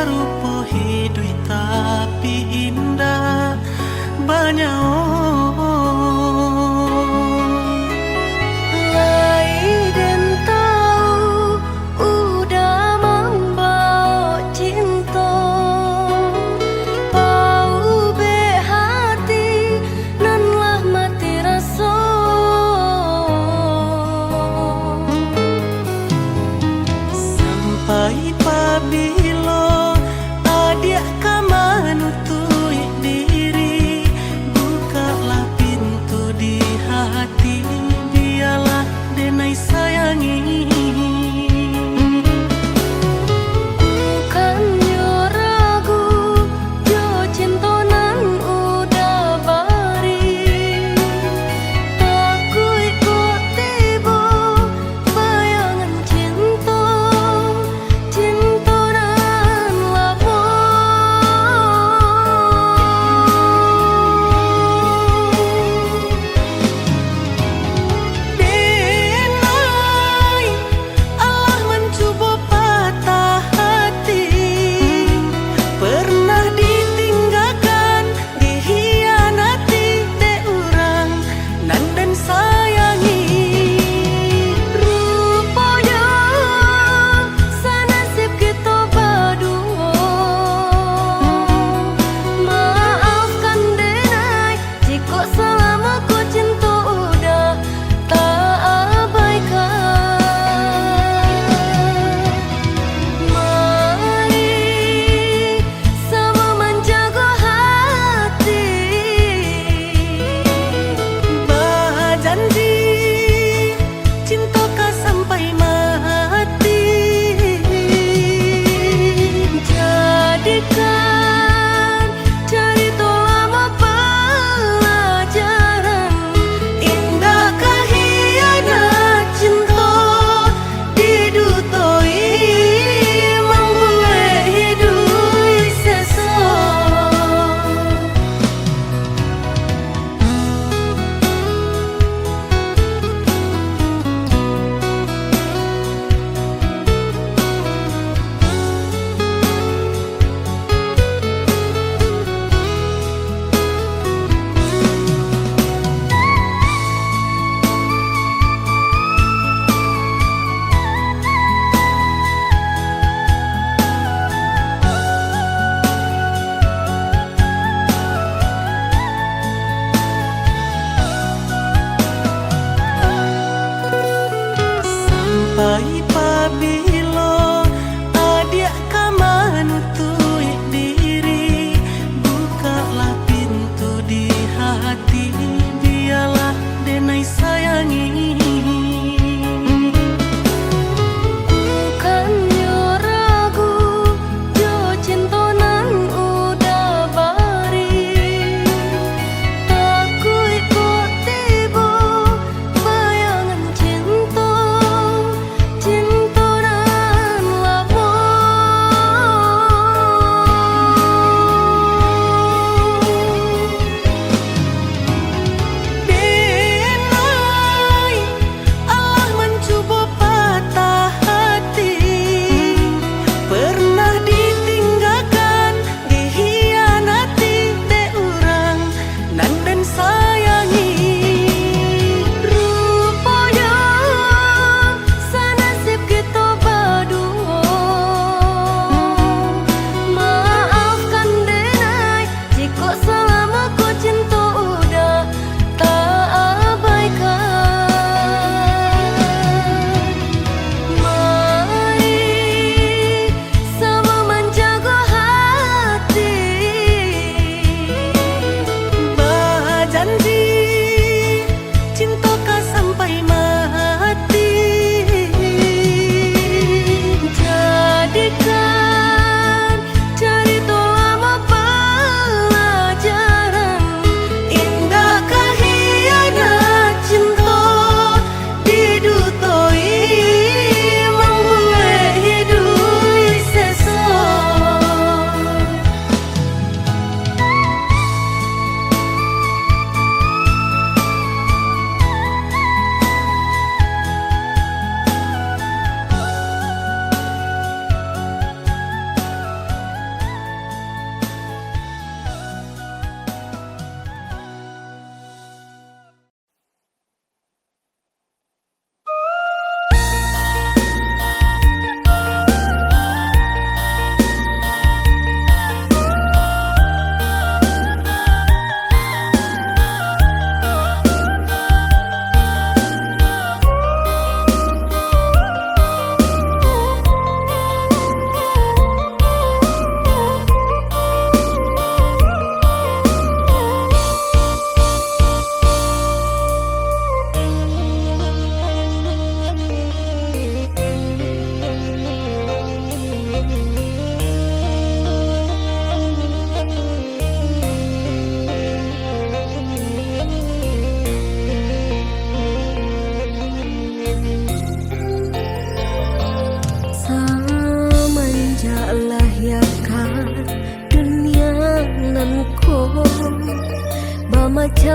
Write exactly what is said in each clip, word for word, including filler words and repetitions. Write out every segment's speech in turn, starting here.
Rupo hiduik tapi indak banyawa. Lai den tau uda mambao cinto, paubek hati nan lah mati raso. Sampai pabilo adiak ka manutuik diri, buka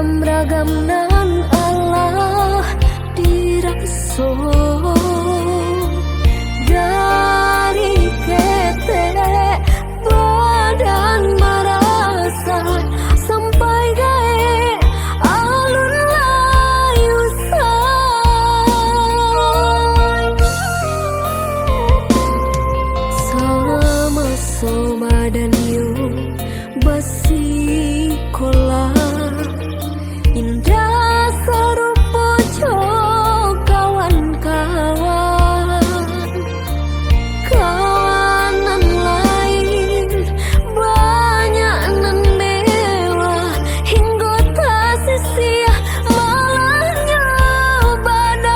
Ragam nan alah diraso, dari ketek badan marasa, sampai gaek alun lai usah. Samaso badan yo basikolah, indak sarupo jo kawan-kawan. Kawan nan lain banyak nan mewah, hinggo tasisiah malahnyo badan.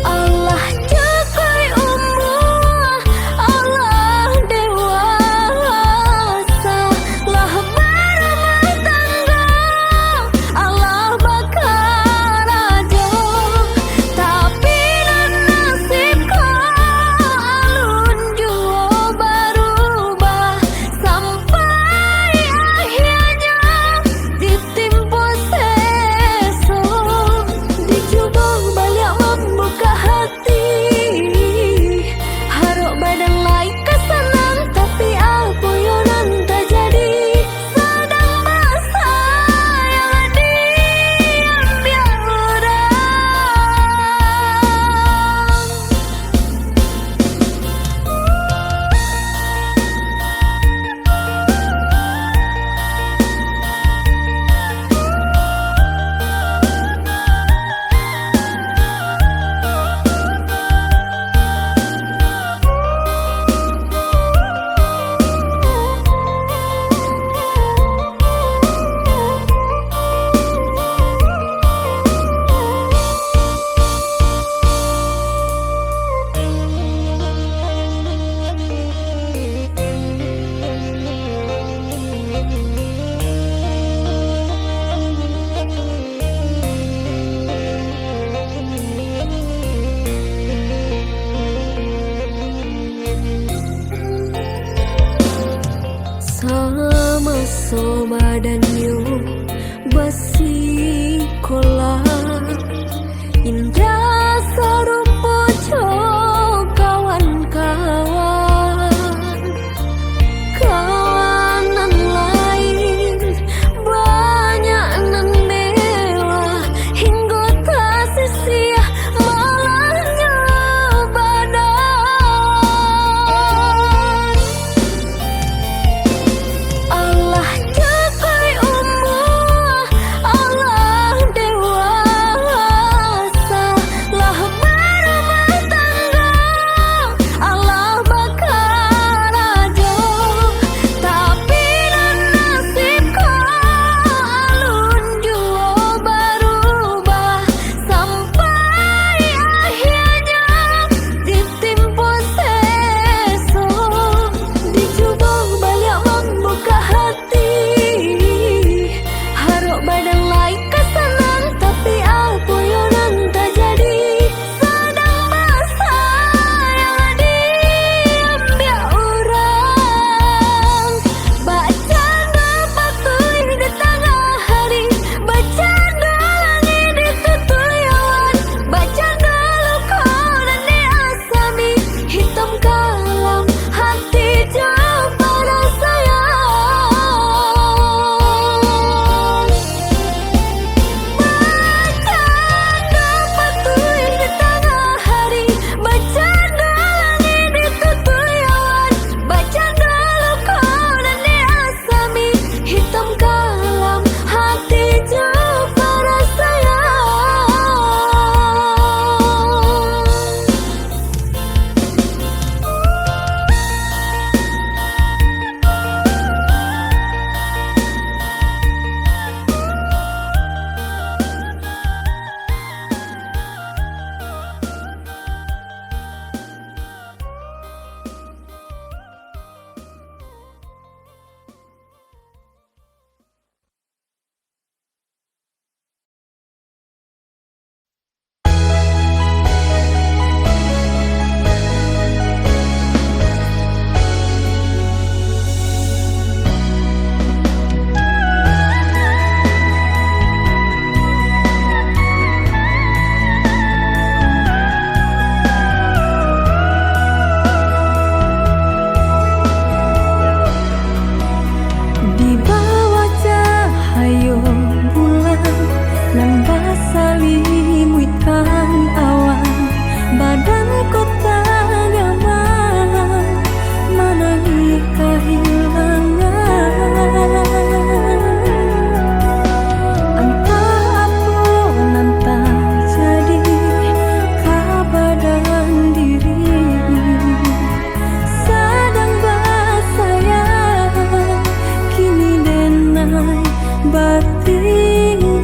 Alah capai umua, alah dewasa, lah barumah tangga, alah bakarajo, tapi nan nasib ko alun juo barubah, sampai akhirnyo ditimpo seso, dicubo baliak mambukak hati. Harok badan lai ka sanang, tapi apo yo nan tajadi, sadang basayang diambiak urang. Samaso badan yo basikolah, indak sarupo jo kawan-kawan. Kawan nan lain banyak nan mewah, hinggo tasisiah malahnyo badan. Alah capai Kan kota Gamang manangih kahilangan. Antah apo nan tajadi ka badan diri, sadang basayang kini denai batinggakan.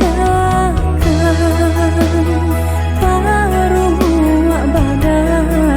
Taruak badan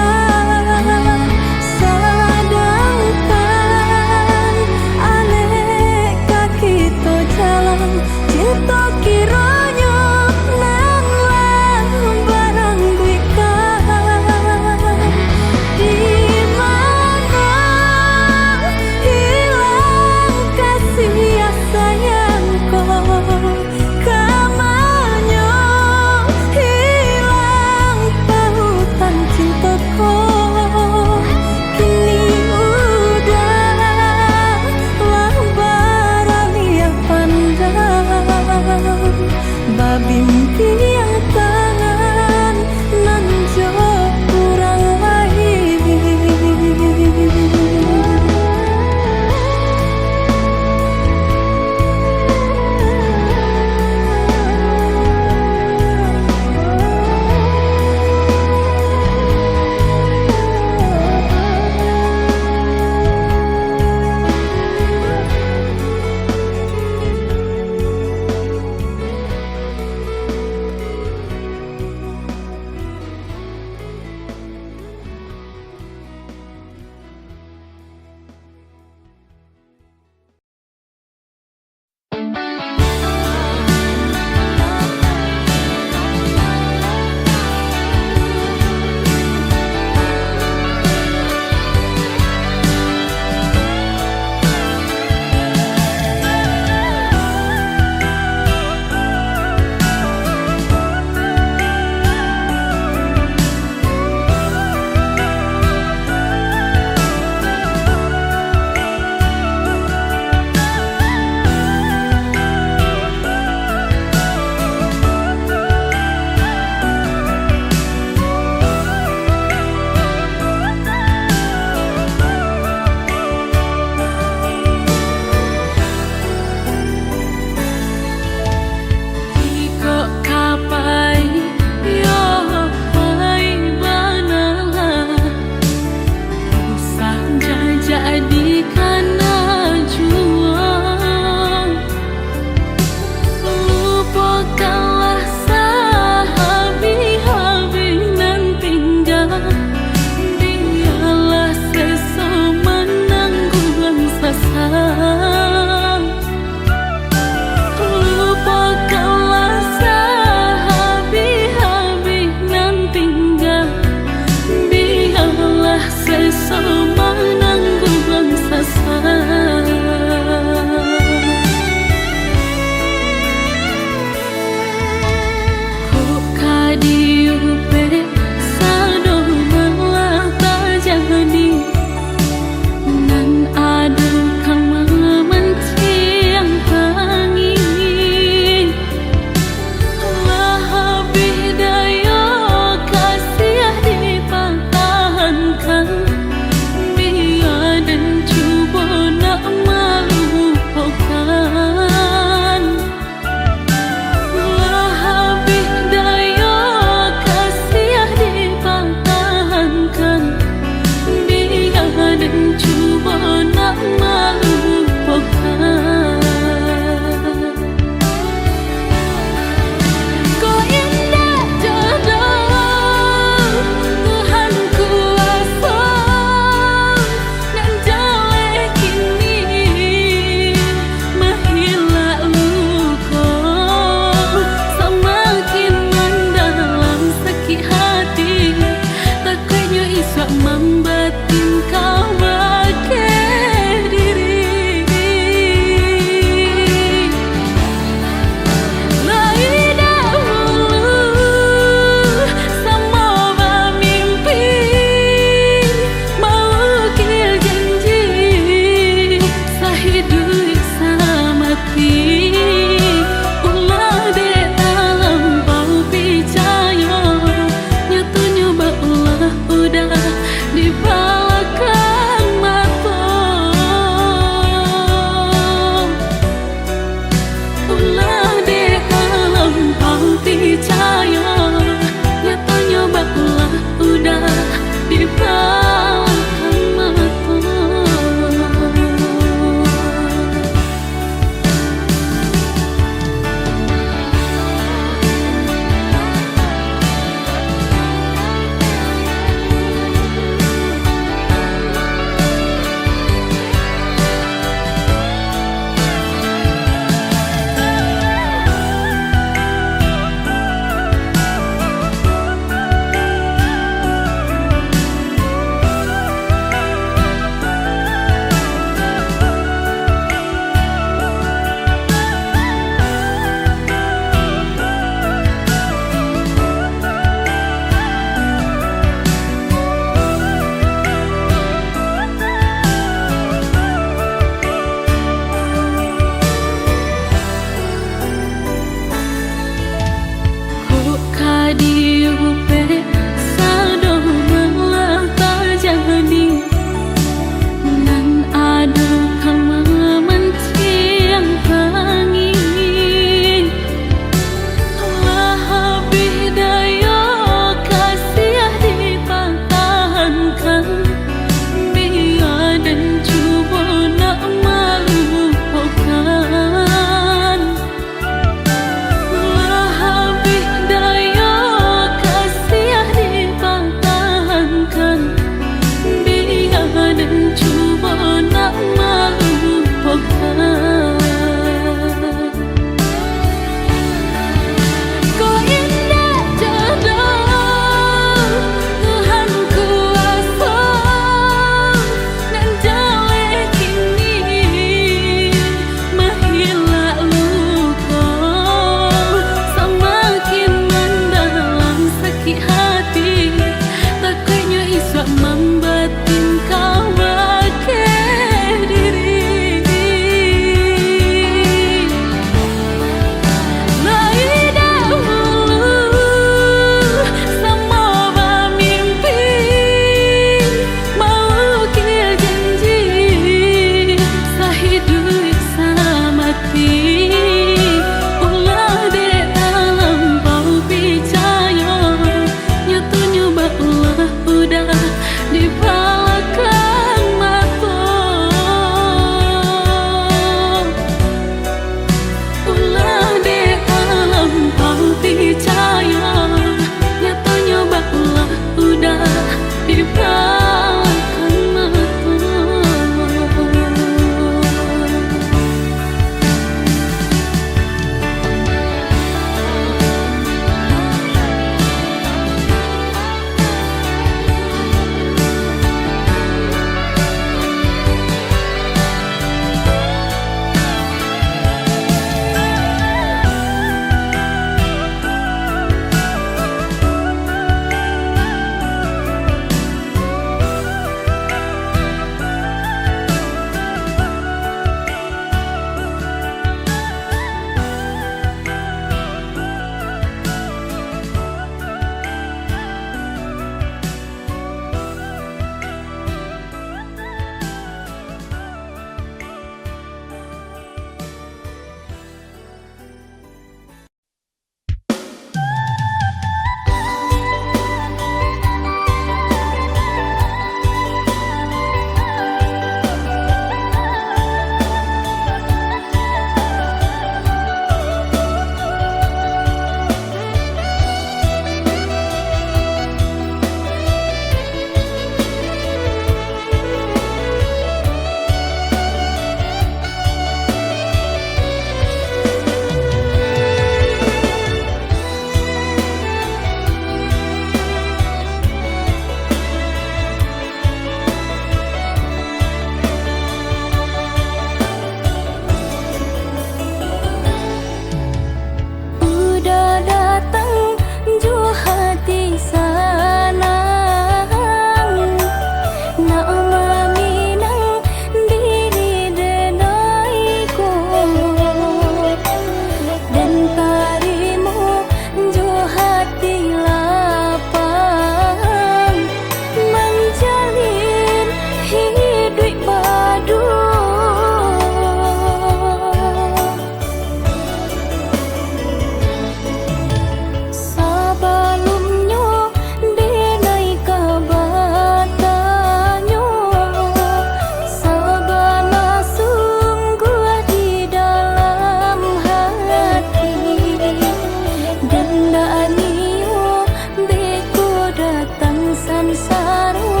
Kan saro,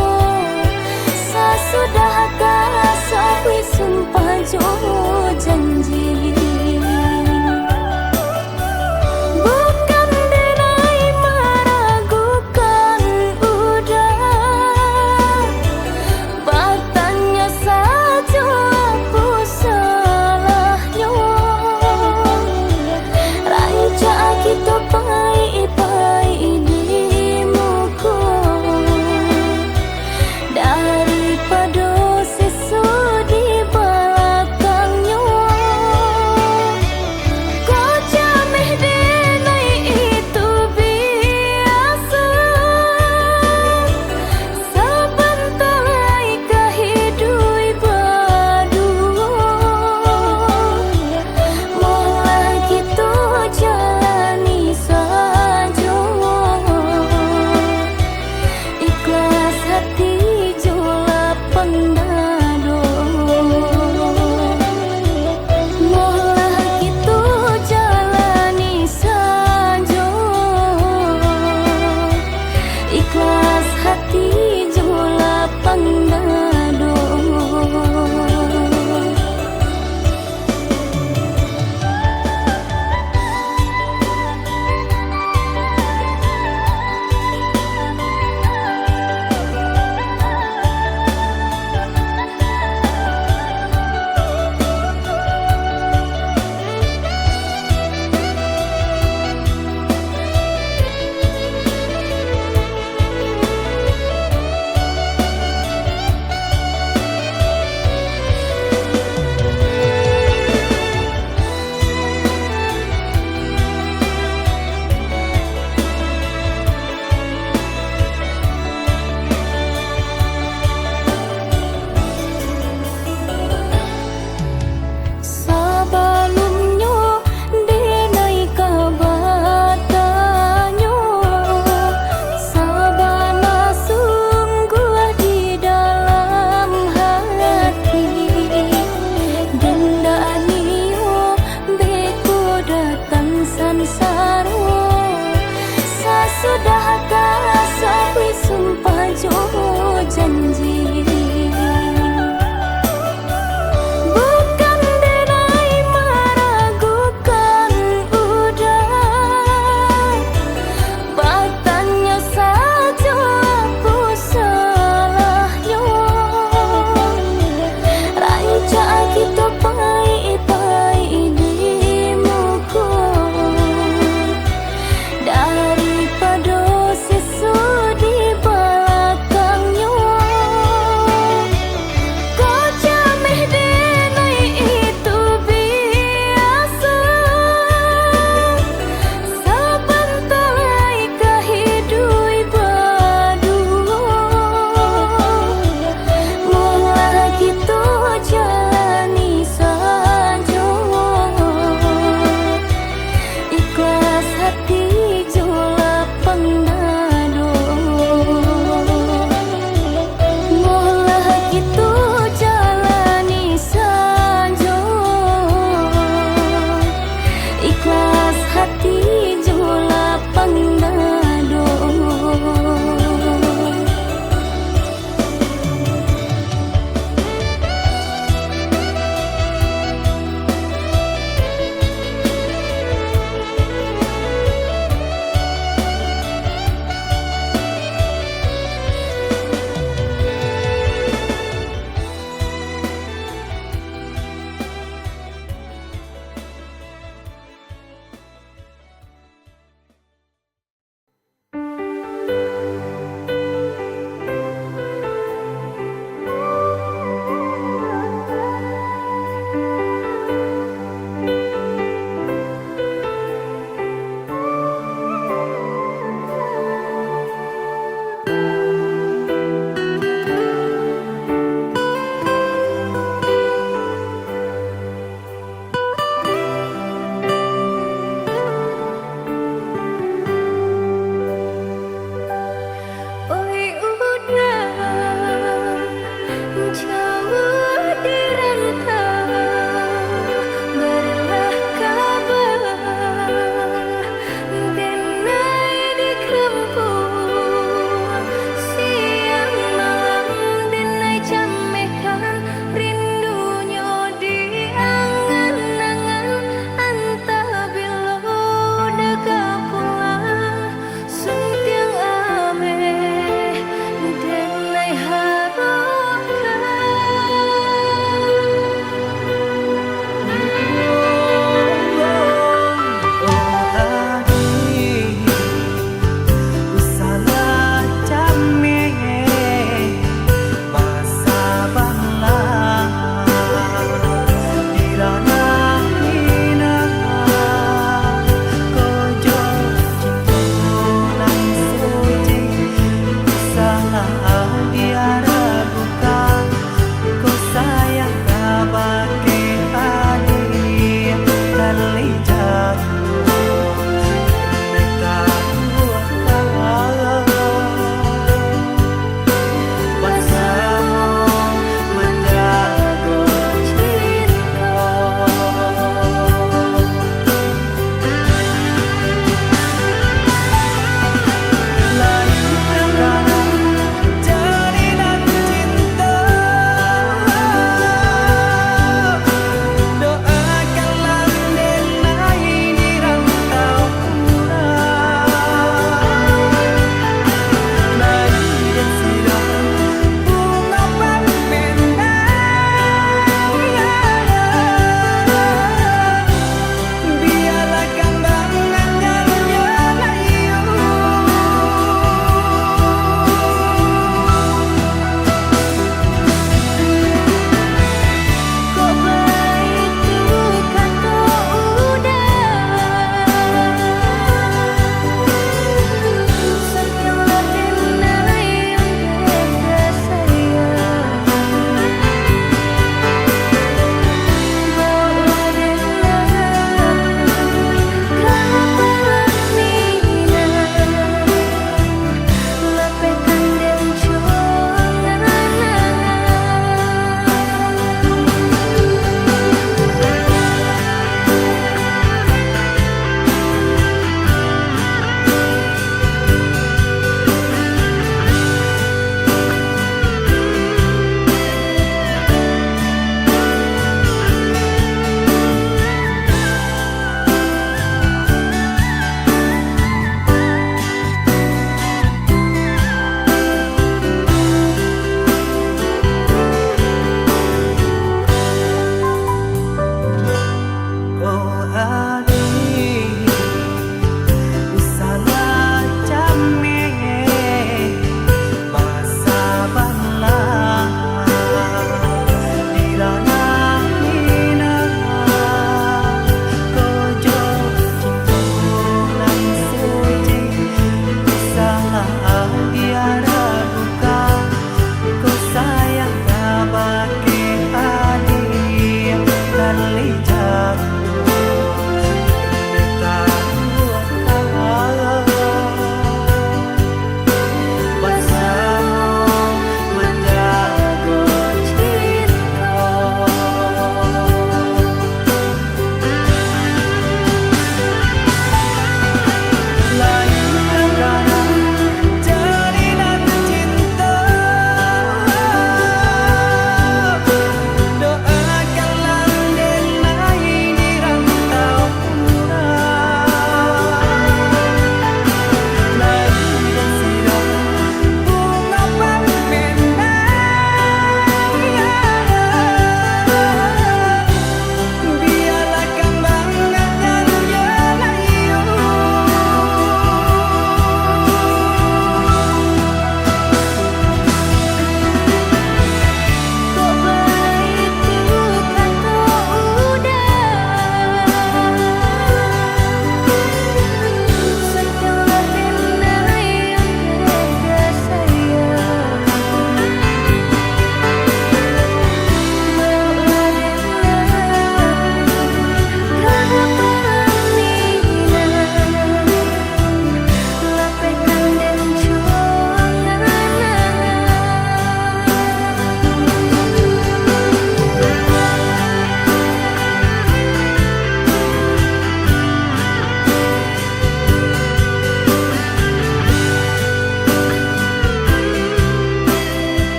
sasudah ka sabuik sumpah jo janji. Bukan denai maragukan udah, batanya sajo apo salahnyo. Rancak kito pai-pai di muko, daripado siso di balakangnyo. Ko jameh denai itu biaso, sabanta lai ka hiduik baduo. Molah kito jalani sajo, ikhlas hati jo lapang dado. Molah kito jalani sajo, ikhlas hati jo lapang dado.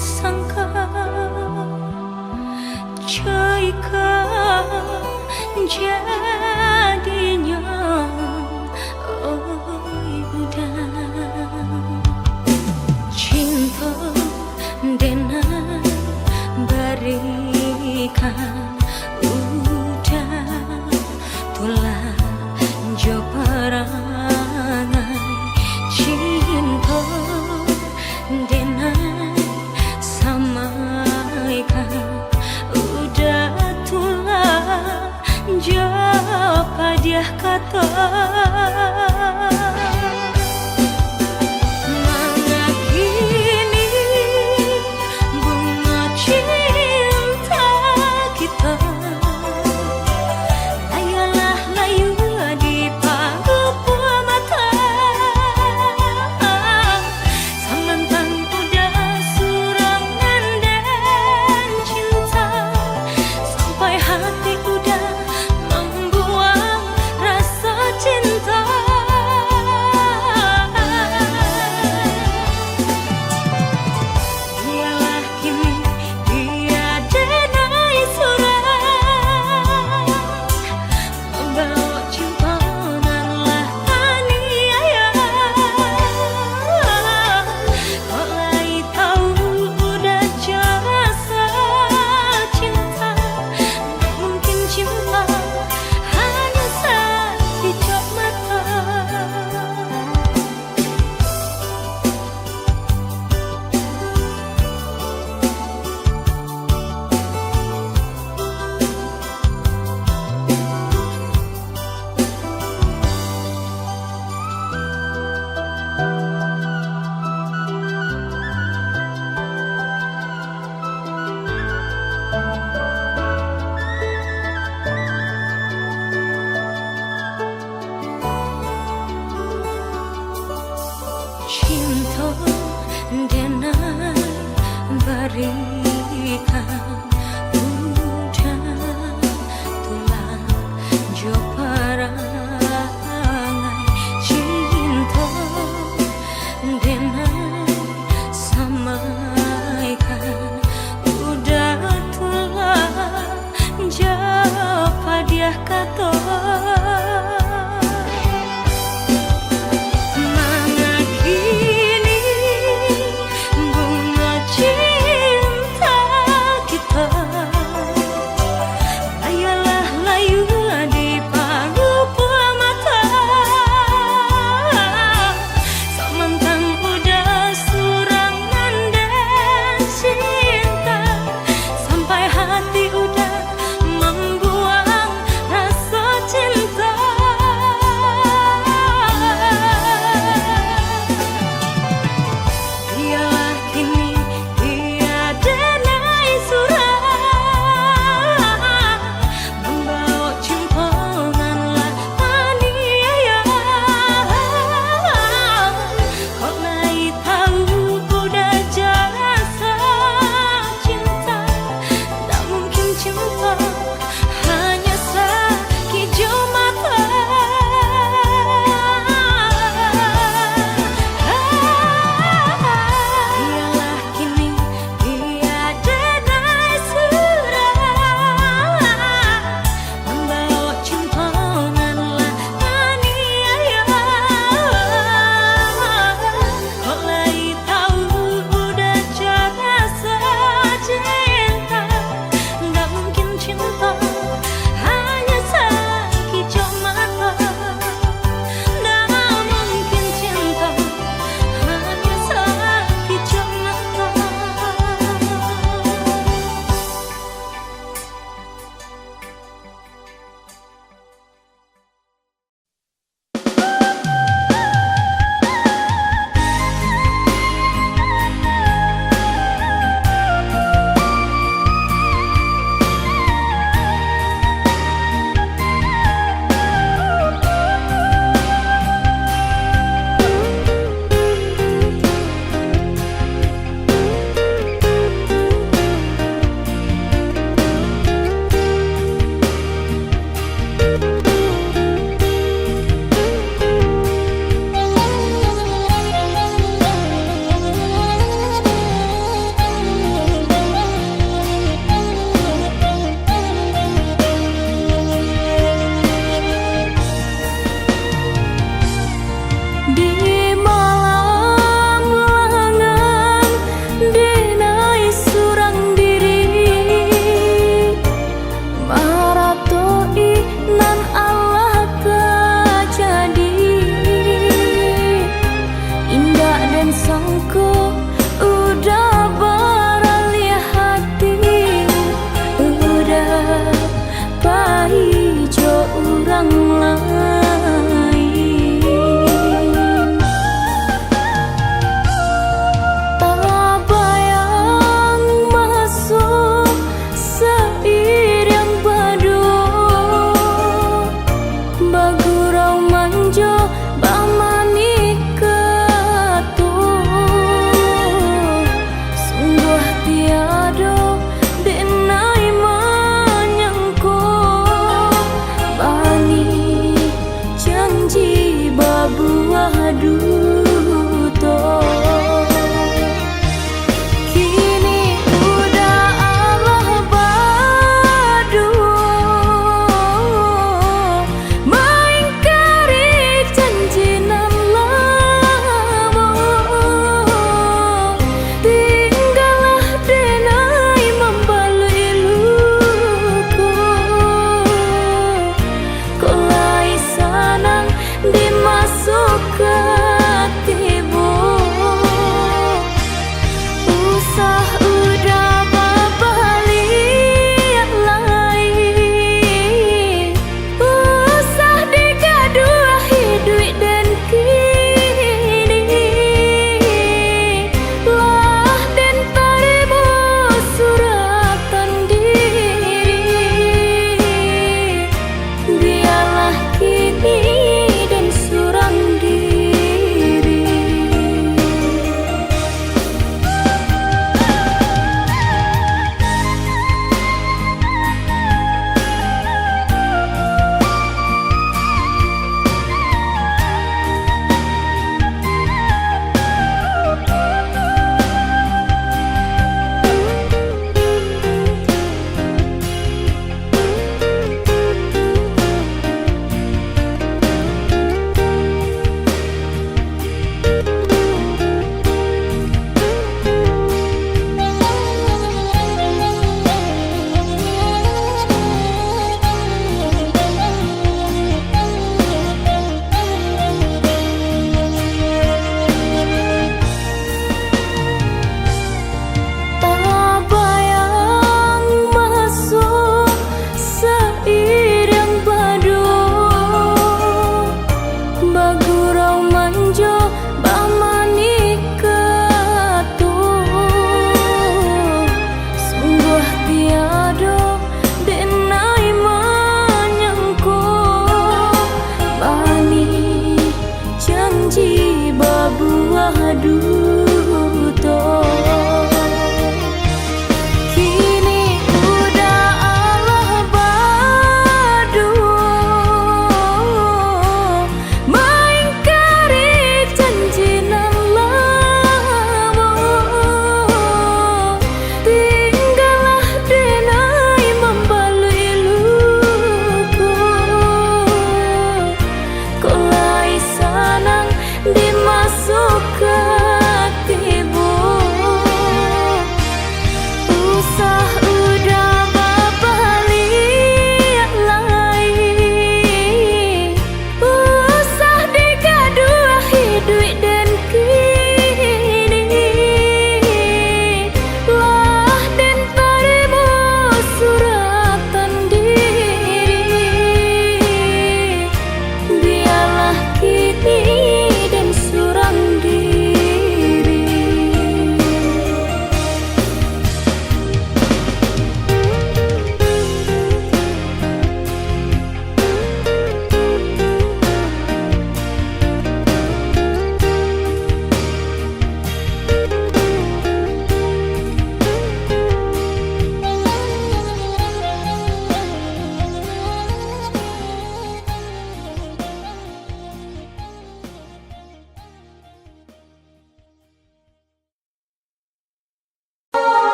sangka, cuy, ka jadinyo, oi, uda. Cinto den nan barikan uda, tu lah jo parangai. Cinto den nan samaikan uda, tu lah jo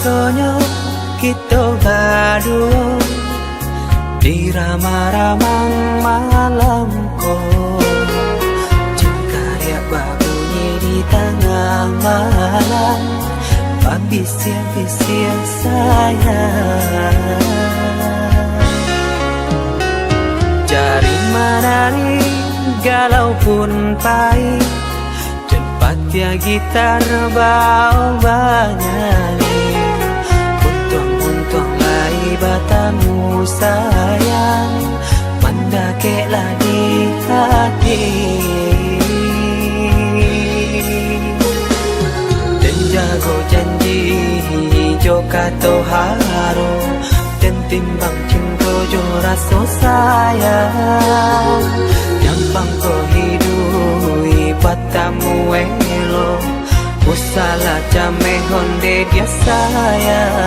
Rasonyo kito baduo di ramah-ramah malam ko, cangkariak babunyi di tangah malam, babisiak-bisiak sayang. Jari manari galau pun pai, jan patiah gitar bao banyanyi. Untuang-untuang lai batamu sayang, mandakeklah di hati. Den jago janji jo kato haro, den timbang cinto jo raso sayang. Nyampang ko hiduik batamu elok, usahlah cameh onde dia sayang.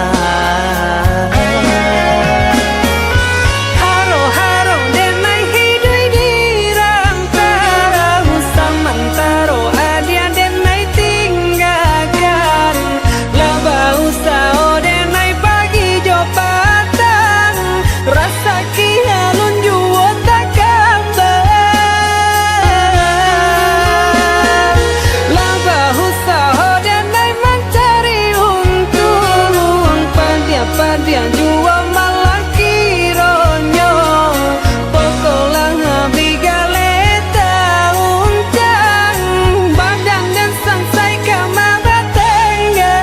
Haro-haro denai hiduik di rantaro, samantaro adiak denai tinggakan. Lah bausaho denai pagi jo patang, rasaki alun juo takambang. Lah bausaho denai mancari untuang, padiah-padiah juo malah kironyo. Pokoklah abih galetaun, badan den sansai ka mabatanggang.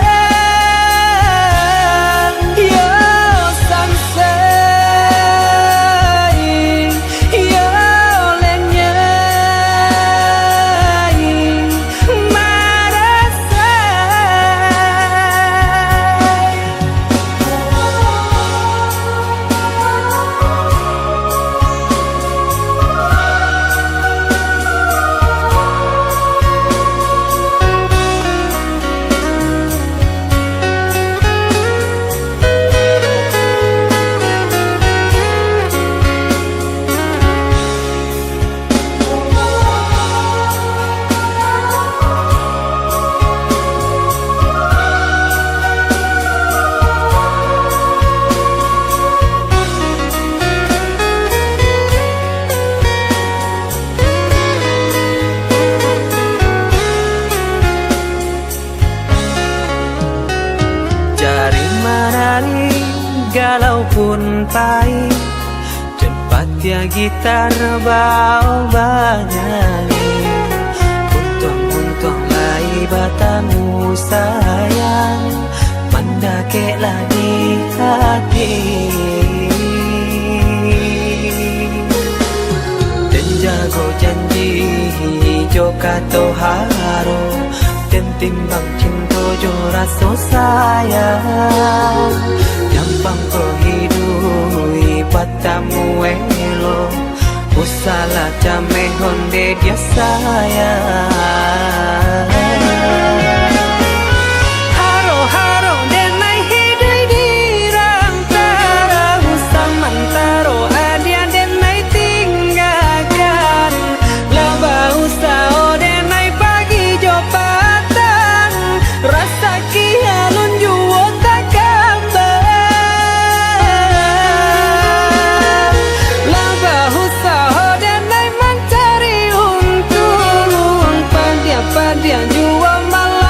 Yo sansai, yo lenyai, marasai. Jari manari galau pun pai, jan patiah gitar bao banyanyi. Untuang-untuang lai batamu sayang, mandakeklah di hati. Den jago janji jo kato haro, den timbang cinto jo raso sayang. Nyampang ko hiduik batamu elok, usahlah cameh onde dia sayang. Haro-haro denai hiduik di rantaro, samantaro adiak denai tinggakan. Lah bausaho denai pagi jo patang, rasaki alun juo takambang. Lah bausaho denai mancari untuang, padiah-padiah juo malah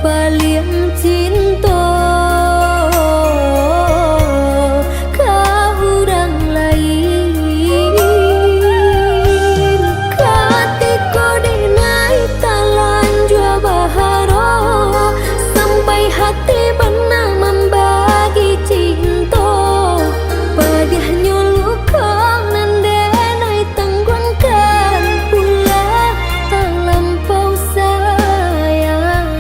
paliang cinto ka urang lain. Katiko denai talanjua baharok, sampai hati bana mambagi cinto, padiahnyo luko nan denai tangguangkan, ulah talampau sayang.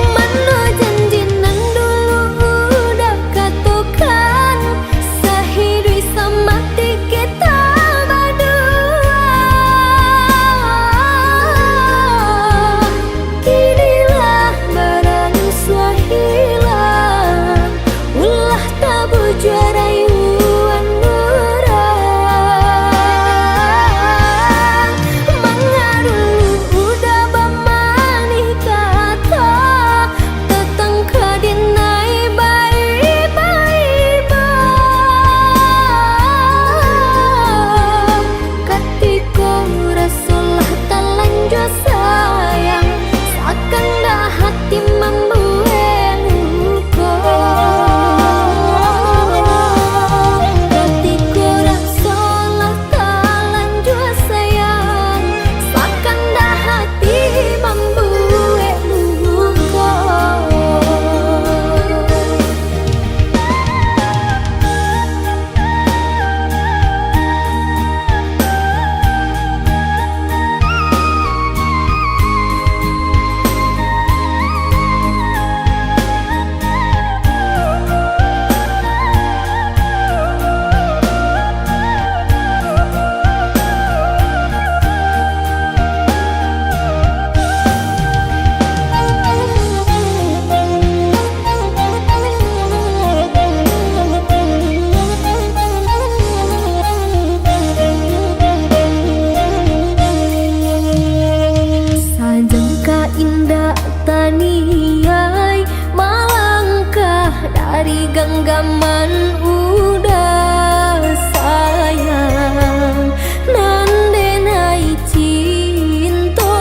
Mano janji nan dulu udah katokan, sahiduik samati kita badua. Kini lah baransua hilang, ulah tabujua rayuan urang. Manga dulu udah bamanih kato, tatangka denai baibo-ibo. Katiko raso lah talanjua sayang, sakandak hati mambuek luko. Katiko raso lah talanjua sayang, sakandak hati mambuek luko. Sajangka indak taniai, malangkah dari ganggaman udah sayang, nan denai cinto.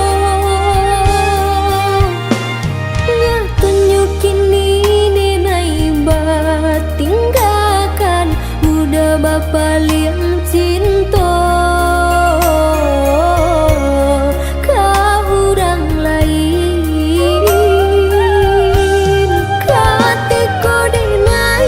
Nyatonyo kini denai batinggakan, udah bapaliang cinto ka urang lain. Katiko denai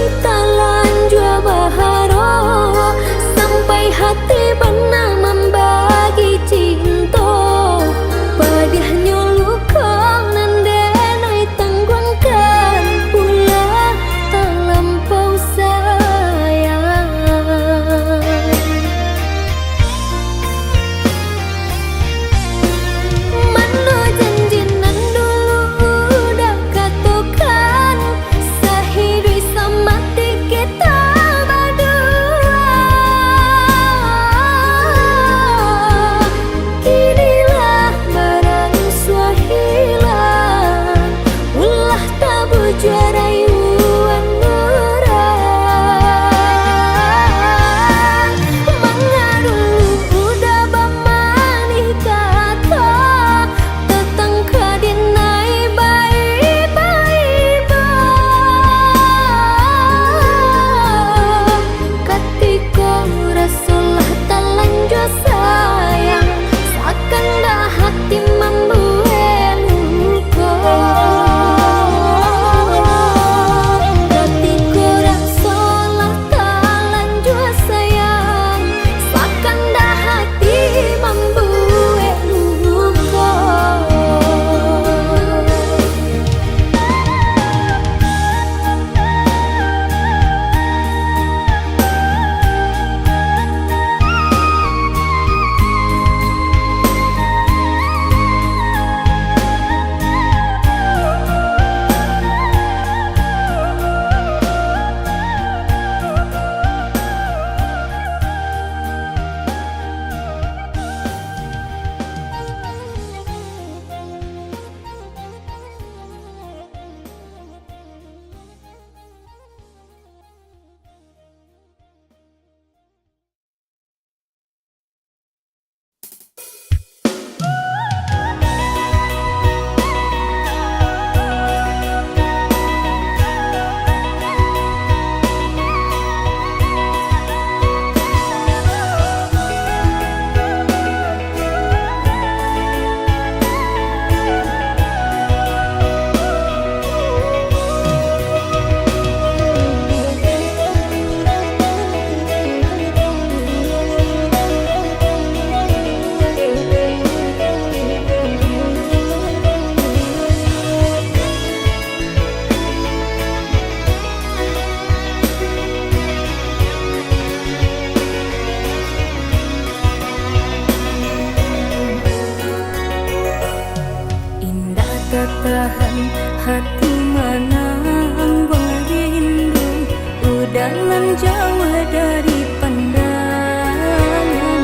Tahan hati manangguang rindu, udah nan jauah dari pandangan.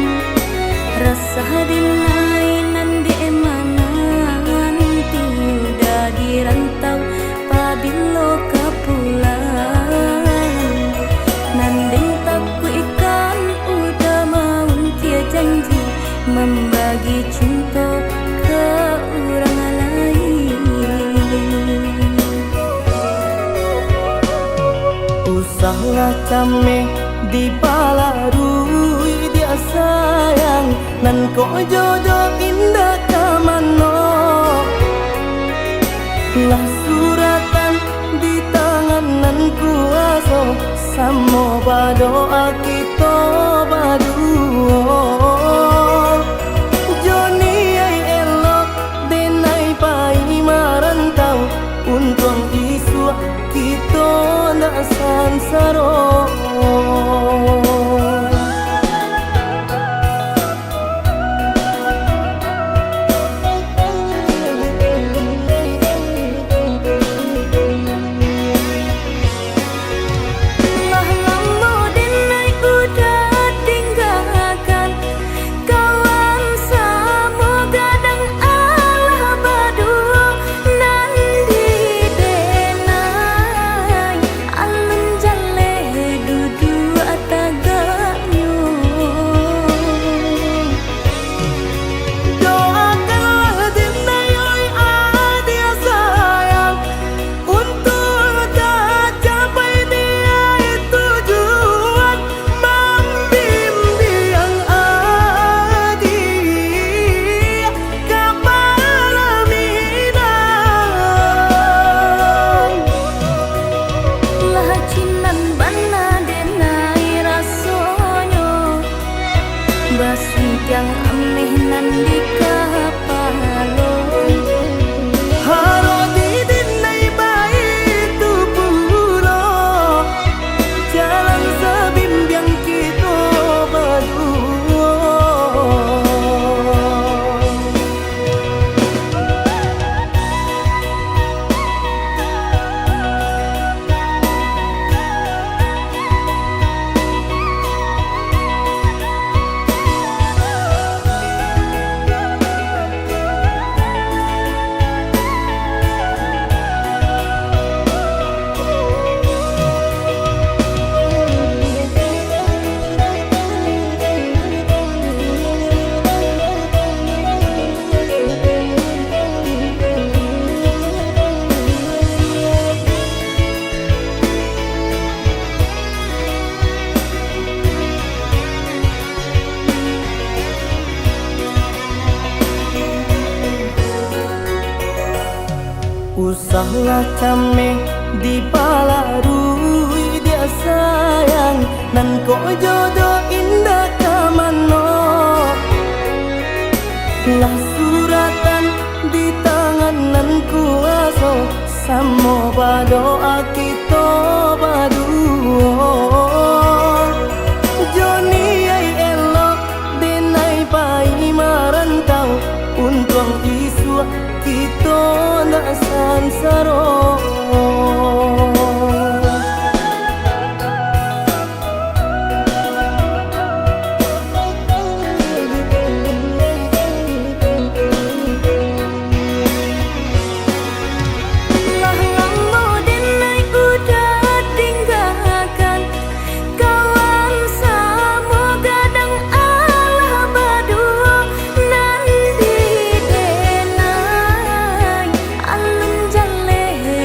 Rasa denai nan dek mananti, udah di rantau pabilo ka pulang. Nan den takuikkan udah maungkia janji, mambagi cinto ka urang lain. Usahlah cameh dipalarui, diak sayang, nan kok jodoh indak ka mano. Lah suratan di tangan nan kuaso, samo badoa kito baduo. Joni ai elok denai pai marantau, untuang isuak kito ndak sansaro. Lah lamo denai udah tinggakan, kawan samo gadang alah baduo, nan di denai alun jaleh duduak tagaknyo. Doakanlah denai, oi adiak sayang, untuak tacapai niaik tujuan, mambimbiang adiak ka palaminan. Lah cinan bana denai rasonyo, basuntiang ameh nan di kapalo. Harok di denai baitu pulo, jalan sabimbiang kito baduo. Usahlah cameh dipalarui, diak sayang, nan kok jodoh indak ka mano. Lah suratan di tangan nan kuaso, samo badoa kito baduo. Joni ai elok denai pai marantau, untuang isuak kito ndak sansaro. Lah lamo denai udah tinggakan, kawan samo gadang alah baduo, nan di denai alun jaleh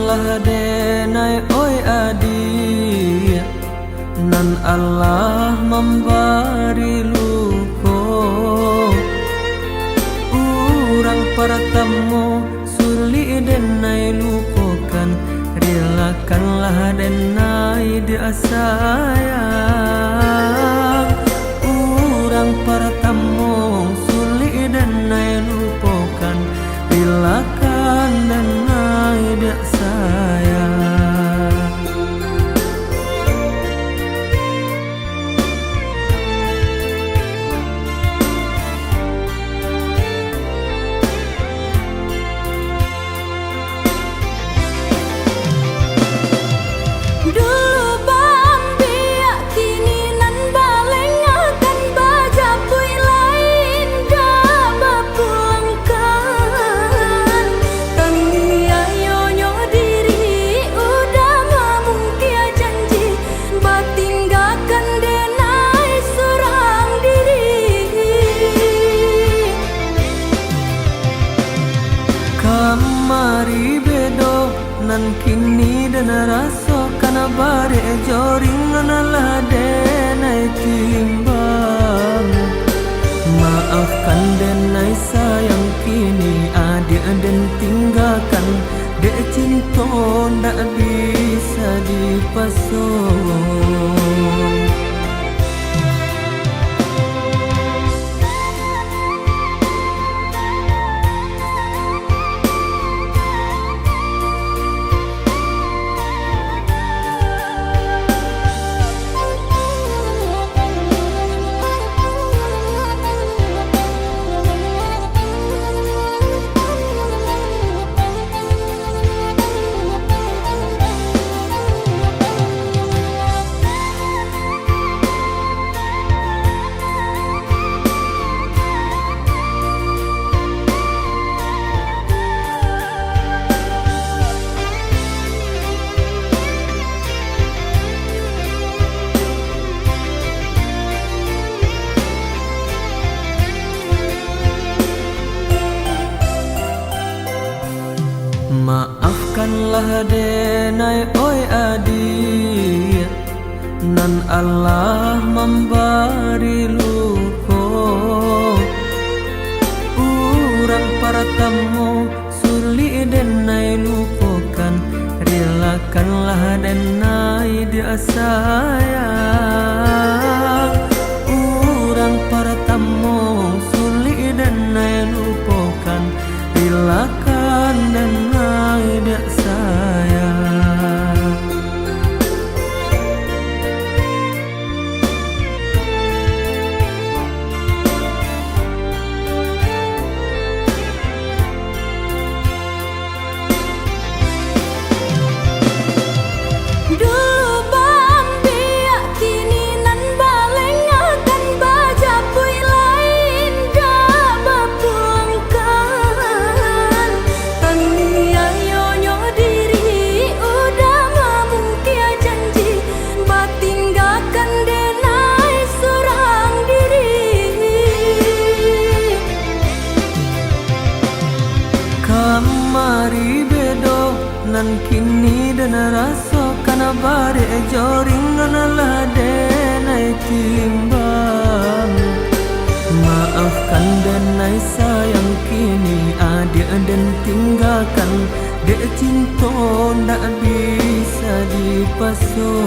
Lah denai, oi adiak, nan alah mambari luko. Urang partamo sulik denai lupokan, rilakanlah denai dek sayang. Urang partamo sulik denai lupokan, rilakan denai dek sayang. Dulu baambiak, kini nan balengahkan, bajapuik lai indak bapulangkan. Taniayonyo diri, udah mamungkia janji, batinggakan denai surang diri. Kamari bedo, nan kini den rasokan, barek jo ringan lah denai timbang. Maafkan denai sayang, kini adiak den tinggakan, dek cinto ndak bisa dipaso. Maafkanlah denai, oi adiak, nan alah mambari luko. Urang partamo sulik denai lupokan, rilakanlah denai dek sayang. Urang partamo sulik denai lupokan, rilakan denai dek sayang. Dulu baambiak, kini nan balengahkan, bajapuik lai indak bapulangkan. Taniayonyo diri, udah mamungkia janji, batinggakan denai surang diri. Kamari bedo, nan kini den rasokan, barek jo ringan lah denai timbang. Maafkan denai sayang, kini adiak den tinggakan, dek cinto ndak bisa dipaso.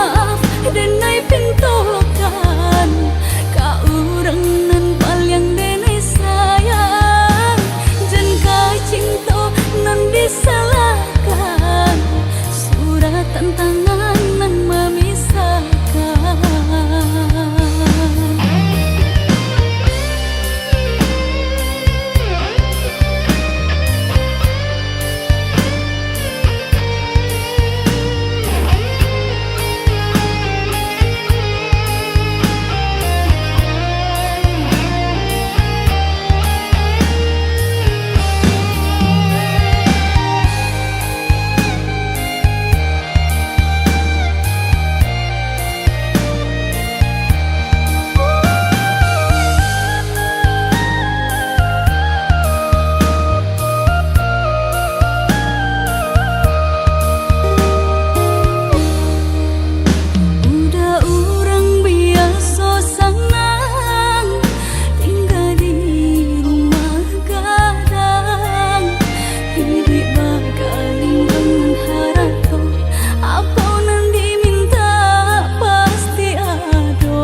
Maaf, denai pintokan, ka urang nan paliang denai sayang, jan ka cinto nan disalahkan, suratan tangan nan mamisahkan. Udah urang biaso sanang, tingga di rumah gadang, iduik bakalimbangan harato, apo nan diminta pasti ado.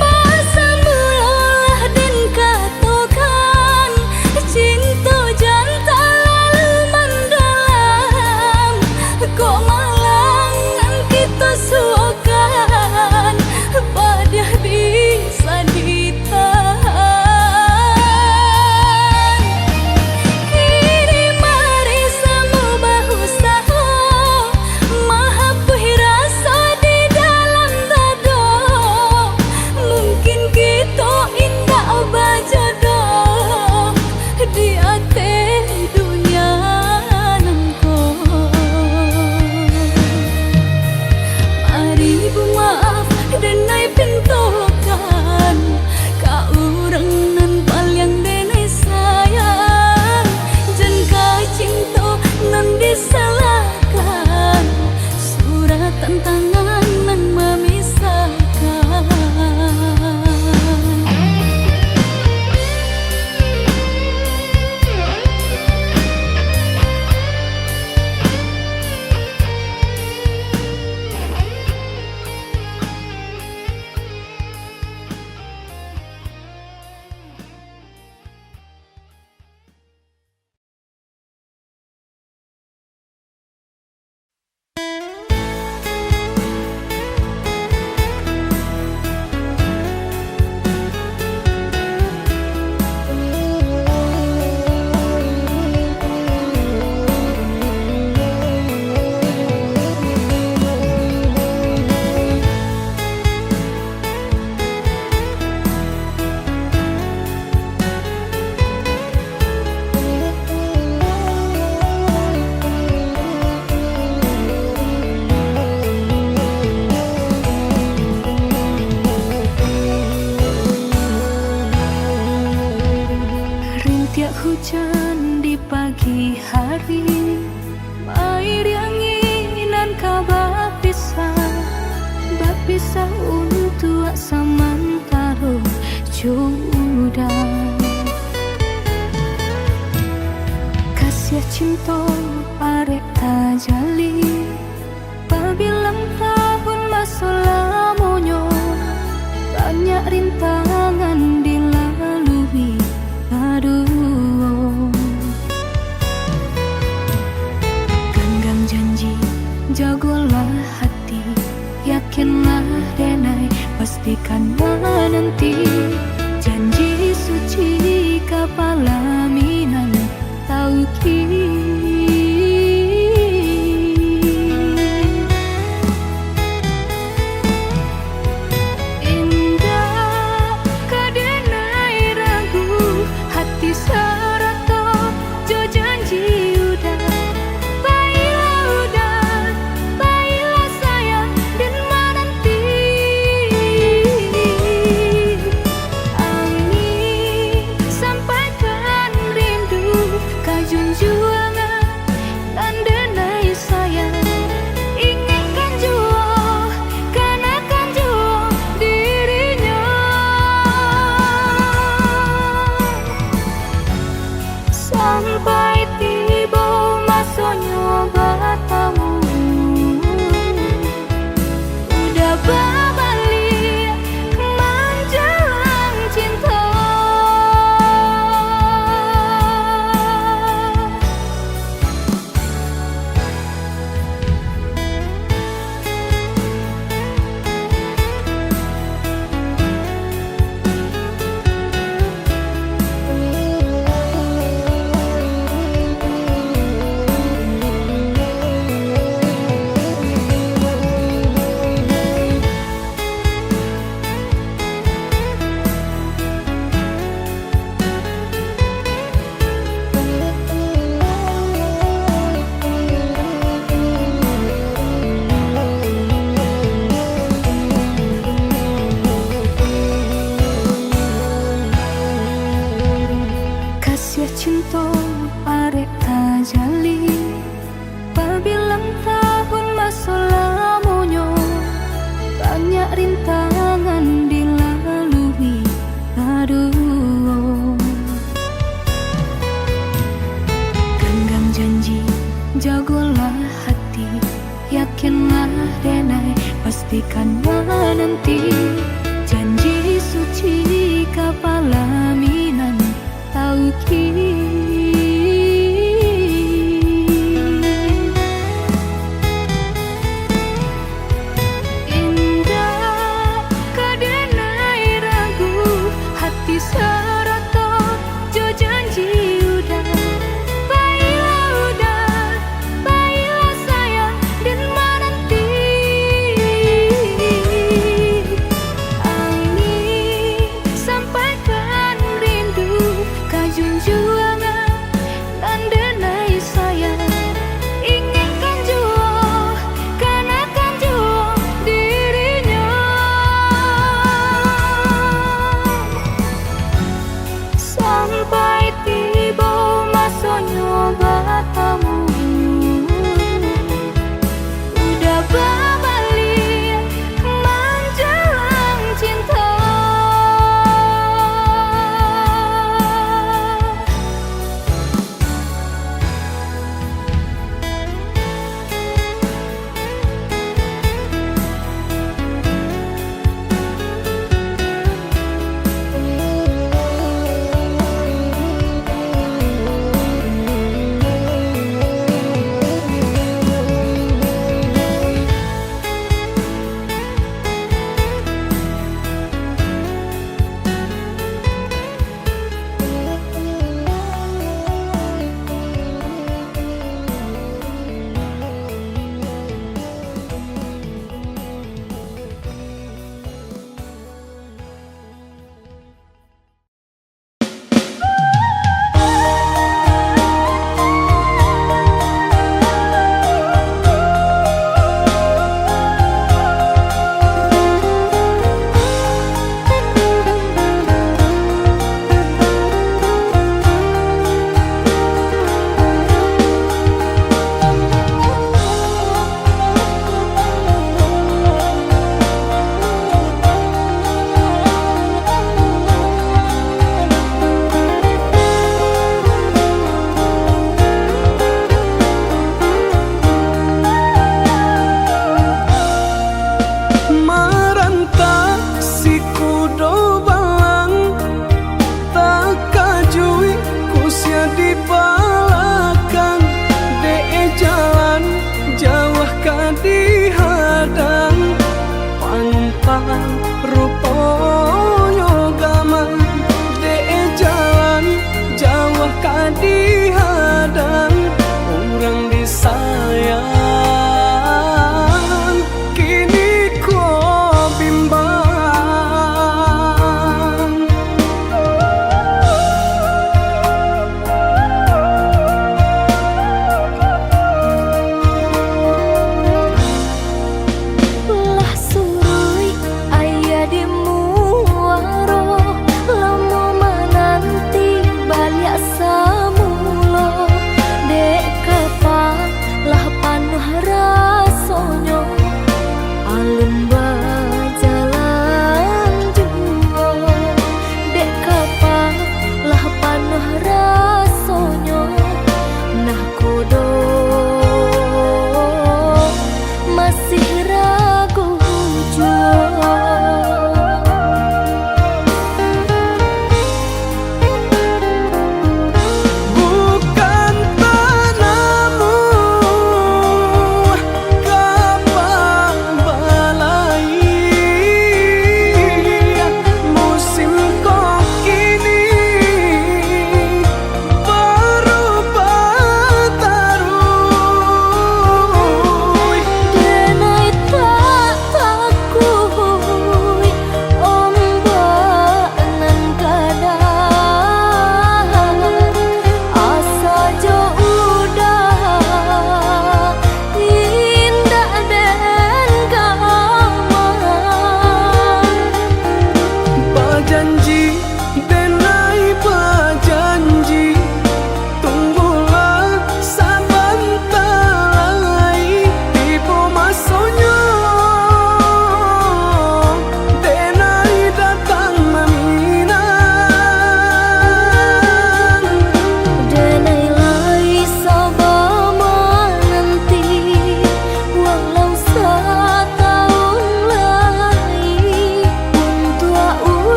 Basambulolah den katokan, cinto jan talalu mandalam. Kok malang nan kito suokan, padiah bisa ditahan. Kini mari samo bausaho, mahapuih raso di dalam dado. Mungkin kito indak bajodoh di ateh dunia nan ko. Mari bumaaf denai pintokan, ka urang nan paliang denai sayang, jan ka cinto nan disalahkan, suratan tangan nan mamisahkan. Rintiak hujan di pagi hari, mairingi nan ka bapisah, bapisah untuak samantaro jo uda. Kasiah cinto arek tajalin, babilang tahun maso lamonyo, banyak rintangan dilalui baduo. Ganggang janji, jagolah hati, yakinlah denai, pastikan mananti janji suci ka palaminan tauki. Indak ka denai ragu, hati sarato jo janji uda. Bailah uda, bailah sayang, den mananti. Pala